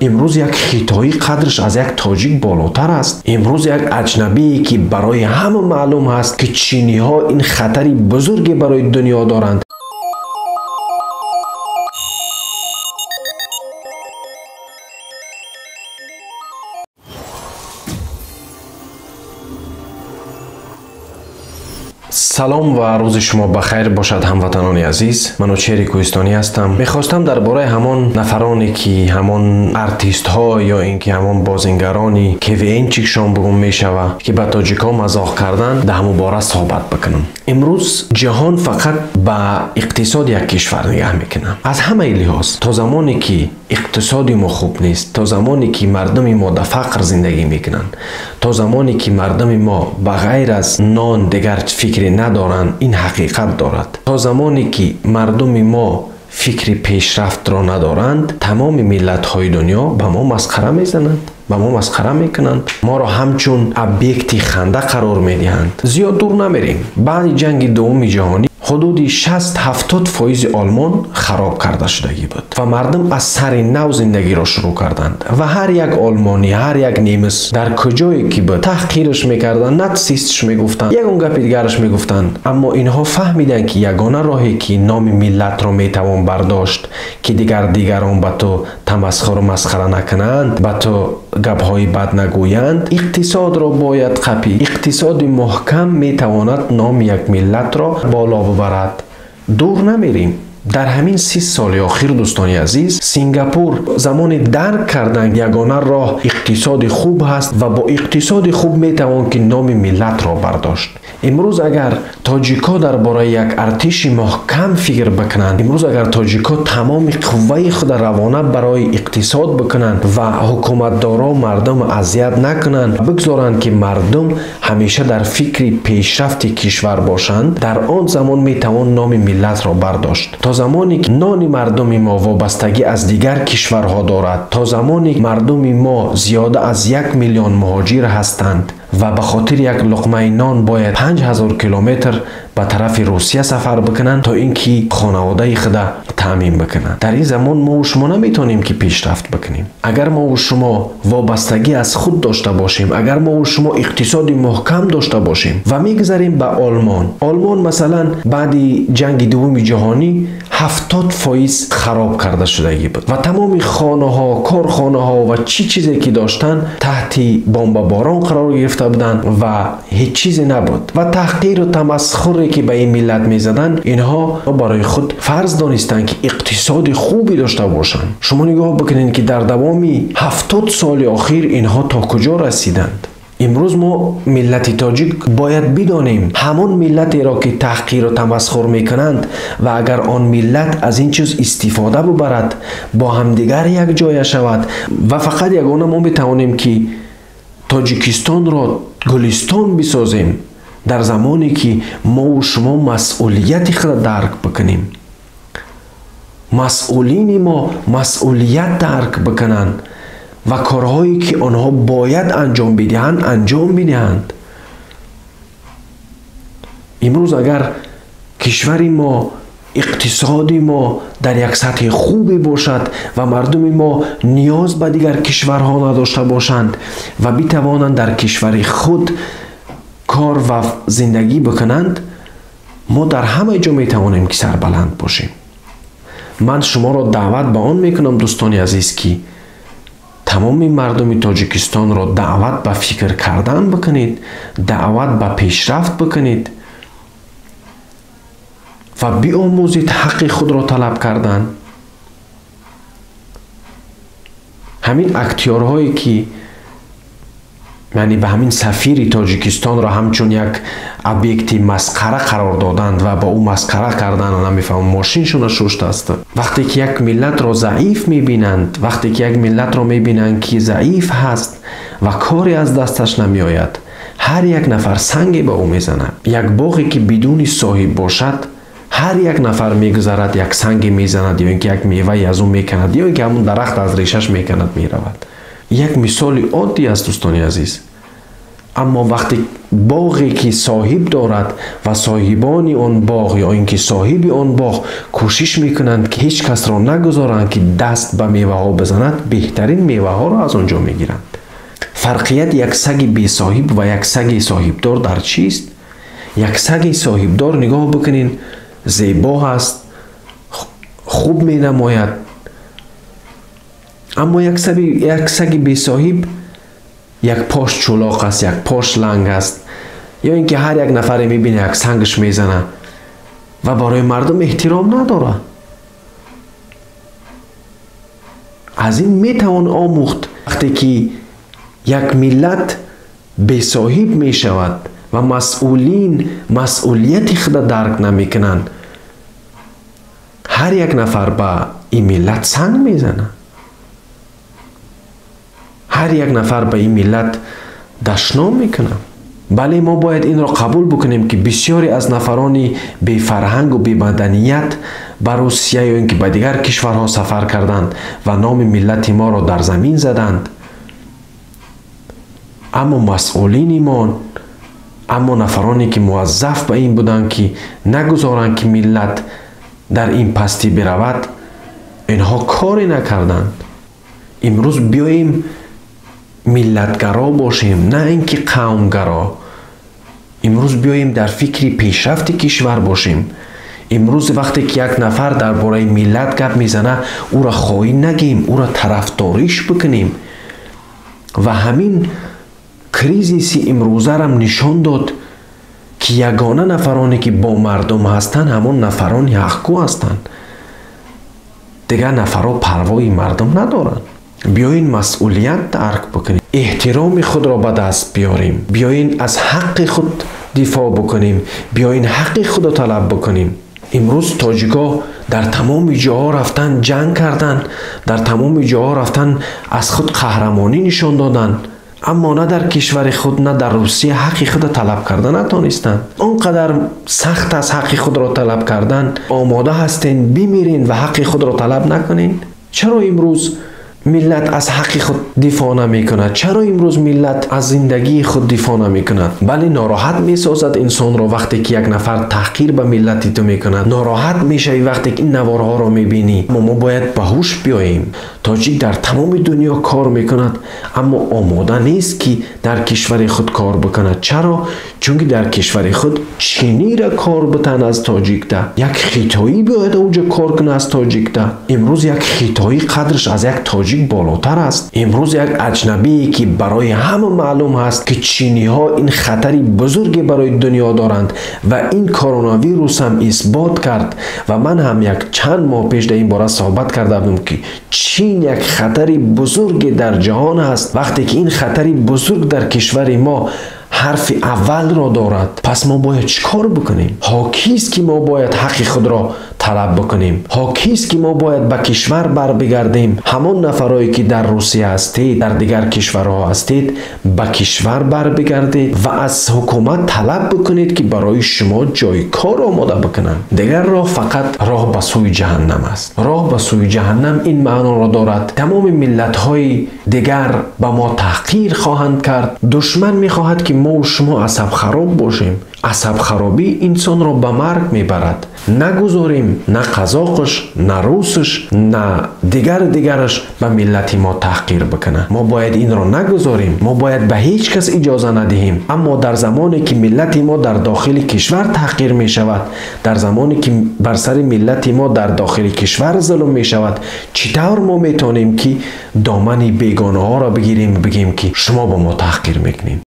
Имрӯз як хитоӣ қадраш аз як тоҷик болотар аст. Имрӯз як аҷнабие ки барои ҳама маълум ҳаст ки чиниҳо ин хатари бузурге барои дунё доранд. Салом ва рӯзи шумо ба хайр бошад, ҳамватанони азиз. Манучери Кӯҳистонӣ ҳастам. Мехостам дар бораи ҳамон нафароне ки ҳамон артистҳо ё ин ки ҳамон бозингарони КВНчикшон бугум мешава, ки ба тоҷикҳо мазоқ кардан, дар ҳамон бора суҳбат бикунам. Имрӯз ҷаҳон фақат ба иқтисоди як кишвар нигаҳ мекунад. Аз ҳамаи лиҳоз, то замоне ки иқтисоди мо хуб нест, то замоне ки мардуми мо дар фақр зиндагӣ мекунанд, то замоне ки мардуми мо ба ғайр аз нон дигар фикре надоранд, ин ҳақиқат дорад. То замоне ки мардуми мо фикри пешрафтро надоранд, тамоми миллатҳои дунё ба мо масхара мезананд, ба мо масхара мекунанд, моро ҳамчун объекти ханда қарор медиҳанд. Зиёд дур намерем. Баъди ҷанги дуввуми ҷаҳонӣ ҳудуди 60-70% Олмон хароб карда шудагӣ буд ва мардум аз сари нав зиндагиро шурӯъ карданд ва ҳар як олмонӣ, ҳар як немис дар куҷое ки буд таҳқираш мекарданд, натсистш мегуфтанд, ягон гапи дигараш мегуфтанд. Аммо инҳо фаҳмиданд, ки ягона роҳе ки номи миллатро метавон бардошт, ки дигар дигарон ба ту тамасхуру масхара накунанд, ба ту гапҳои бад нагӯянд, иқтисодро бояд қапид. Иқтисоди муҳкам метавонад номи як миллатро боло бибарад. Дур намерем. Дар ҳамин 30 соли охир, дӯстони азиз, Сингапур замоне дарк карданд, ягона роҳ иқтисоди хуб ҳаст ва бо иқтисоди хуб метавон ки номи миллатро бардошт. Имрӯз агар тоҷикҳо дар бораи як артиши муҳкам фикр бикунанд, имрӯз агар тоҷикҳо тамоми қувваи худро равона барои иқтисод бикунанд ва ҳукуматдоро мардум азият накунанд, бигзоранд ки мардум ҳамеша дар фикри пешрафти кишвар бошанд, дар он замон метавон номи миллатро бардошт. То замоне ки нони мардуми мо вобастагӣ аз дигар кишварҳо дорад, то замоне мардуми мо зиёда аз 1 миллион муҳоҷир ҳастанд ва ба хотири як луқмаи нон бояд 5000 километр ба тарафи Русия сафар бикунанд, то ин ки хонаводаи худа таъмин бикунанд. Дар ин замон мо шумо наметавонем ки пешрафт бикунем. Агар мо шумо вобастагӣ аз худ дошта бошем, агар мо шумо иқтисоди муҳкам дошта бошем ва мегузарем ба Олмон. Олмон масалан баъди ҷанги дуввуми ҷаҳонӣ 70% хароб карда шудагӣ буд ва тамоми хонаҳо, корхонаҳо ва чӣ чизе ки доштанд таҳти бомбаборон қарор гирифта буданд ва ҳеҷ чизе набуд. Ва таҳқиру тамасхуре ки ба ин миллат мезаданд, инҳо барои худ фарз донистанд ки иқтисоди хубе дошта бошанд. Шумо нигоҳ бикунед ки дар давоми 70 соли охир инҳо то куҷо расиданд. Имрӯз мо миллати тоҷик бояд бидонем ҳамон миллатеро ки таҳқиру тамасхур мекунанд ва агар он миллат аз ин чиз истифода бибарад, бо ҳамдигар якҷоя шавад ва фақат ягона мо метавонем ки Тоҷикистонро гулистон бисозем дар замоне ки мову шумо масъулияти худро дарк бикунем. Масъулини мо масъулият дарк бикунанд ва корҳое ки онҳо бояд анҷом бидиҳанд, анҷом бидиҳанд. Имрӯз агар кишвари мо, иқтисоди мо дар як сатҳи хубе бошад ва мардуми мо ниёз ба дигар кишварҳо надошта бошанд ва битавонанд дар кишвари худ кор ва зиндагӣ бикунанд, мо дар ҳама ҷо метавонем ки сарбаланд бошем. Ман шуморо даъват ба он мекунам, дӯстони азиз, ки тамоми мардуми Тоҷикистонро даъват ба фикр кардан бикунед, даъват ба пешрафт бикунед ва биомӯзед ҳаққи худро талаб кардан. Ҳамин актёрҳое ки яъне ба ҳамин сафири Тоҷикистонро ҳамчун як объекти масхара қарор доданд ва ба ӯ масхара кардан, намефаҳмам, мошиншона шуштааст. Вақте ки як миллатро заиф мебинанд, вақте ки як миллатро мебинанд ки заиф ҳаст ва коре аз дасташ намеояд, ҳар як нафар санге ба ӯ мезанад. Як боғе ки бидуни соҳиб бошад, ҳар як нафар мегузарад, як санге мезанад ё ин ки як мевае аз ӯ меканад ё ин ки ҳамон дарахт аз решаш меканад, меравад. Як мисоли оддӣ аст, дӯстони азиз. Аммо вақте боғе ки соҳиб дорад ва соҳибони он боғ ё ин ки соҳиби он боғ кӯшиш мекунанд, ки ҳеҷ касро нагузоранд, ки даст ба меваҳо бизанад, беҳтарин меваҳоро аз он ҷо мегиранд. Фарқияти як саги бесоҳиб ва як саги соҳибдор дар чист? Як саги соҳибдор, нигоҳ бикунед, зебо ҳаст, хуб менамояд, аммо як саги бесоҳиб як пош чӯлоқ аст, як пош ланг аст, ё ин ки ҳар як нафаре мебина, як сангаш мезана ва барои мардум эҳтиром надорад. Аз ин метавон омӯхт, вақте ки як миллат бесоҳиб мешавад ва масъулин масъулияти худро дарк намекунанд, ҳар як нафар ба ин миллат санг мезанад, ҳар як нафар ба ин миллат дашном мекунад. Бале, мо бояд инро қабул бикунем, ки бисёре аз нафарони бефарҳангу бемаданият ба Русия ё ин ки ба дигар кишварҳо сафар карданд ва номи миллати моро дар замин заданд. Аммо масъулини мо, аммо нафароне ки муваззаф ба ин буданд, ки нагузоранд, ки миллат дар ин пастӣ биравад, инҳо коре накарданд. Имрӯз биёем миллатгаро бошем, на ин ки қавмгаро. Имрӯз биёем дар фикри пешрафти кишвар бошем. Имрӯз вақте ки як нафар дар бораи миллат гап мезана, ӯро хоин нагем, ӯро тарафдориш бикунем. Ва ҳамин кризиси имрӯзарам нишон дод, ки ягона нафароне ки бо мардум ҳастанд, ҳамон нафарони ҳақгӯ ҳастанд. Дигар нафарҳо парвои мардум надоранд. Биёин масъулият дарк бикунем, эҳтироми худро ба даст биёрем, биёин аз ҳаққи худ дифоъ бикунем, биёин ҳаққи худро талаб бикунем. Имрӯз тоҷикҳо дар тамоми ҷоҳо рафтан ҷанг карданд, дар тамоми ҷоҳо рафтан аз худ қаҳрамонӣ нишон доданд, аммо на дар кишвари худ, на дар Русия ҳаққи худро талаб карда натонистанд. Он қадар сахт аст ҳаққи худро талаб кардан. Омода ҳастен бимирен ва ҳаққи худро талаб накунен? Чаро имрӯз миллат аз ҳаққи худ дифоъ намекунад? Чаро имрӯз миллат аз зиндагии худ дифоъ намекунад? Бале, нороҳат месозад инсонро вақте ки як нафар таҳқир ба миллати ту мекунад. Нороҳат мешавӣ вақте ки ин наворҳоро мебинӣ. Аммо мо бояд ба ҳуш биёем. Тоҷик дар тамоми дунё кор мекунад, аммо омода нест, ки дар кишвари худ кор бикунад. Чаро? Чунки дар кишвари худ чинира кор битан аз тоҷикда, як хитоӣ биёяд онҷо кор кунад аз тоҷикда. Имрӯз як хитоӣ қадрш аз як тоҷик болотар аст. Имрӯз як аҷнабие, ки барои ҳама маълум ҳаст, ки чиниҳо ин хатари бузурге барои дунё доранд ва ин коронавирус ҳам исбот кард. Ва ман ҳам як чанд моҳ пеш дар ин бора суҳбат карда будам, ки чин як хатари бузурге дар ҷаҳон ҳаст. Вақте ки ин хатари бузург дар кишвари мо ҳарфи аввалро дорад, пас мо бояд чӣ кор бикунем? Ҳокист, ки мо бояд ҳаққи худро талаб бикунем. Ҳокист, ки мо бояд ба кишвар барбигардем. Ҳамон нафарое ки дар Русия ҳастед, дар дигар кишварҳо ҳастед, ба кишвар барбигардед ва аз ҳукумат талаб бикунед, ки барои шумо ҷои кор омода бикунанд. Дигар роҳ фақат роҳ ба сӯи ҷаҳаннам аст. Роҳ ба сӯи ҷаҳаннам ин маъноро дорад: тамоми миллатҳои дигар ба мо таҳқир хоҳанд кард. Душман мехоҳад, ки мо шумо асабхароб бошем. Асабхаробӣ инсонро ба марг мебарад. Нагузорем на қазоқш, на русш, на дигар дигараш ба миллати мо таҳқир бикунад. Мо бояд инро нагузорем. Мо бояд ба ҳеҷ кас иҷоза надиҳем. Аммо дар замоне ки миллати мо дар дохили кишвар таҳқир мешавад, дар замоне ки бар сари миллати мо дар дохили кишвар зулм мешавад, чӣ тавр мо метавонем, ки домани бегонаҳоро бигирем, бигем, ки шумо ба мо таҳқир мекунед?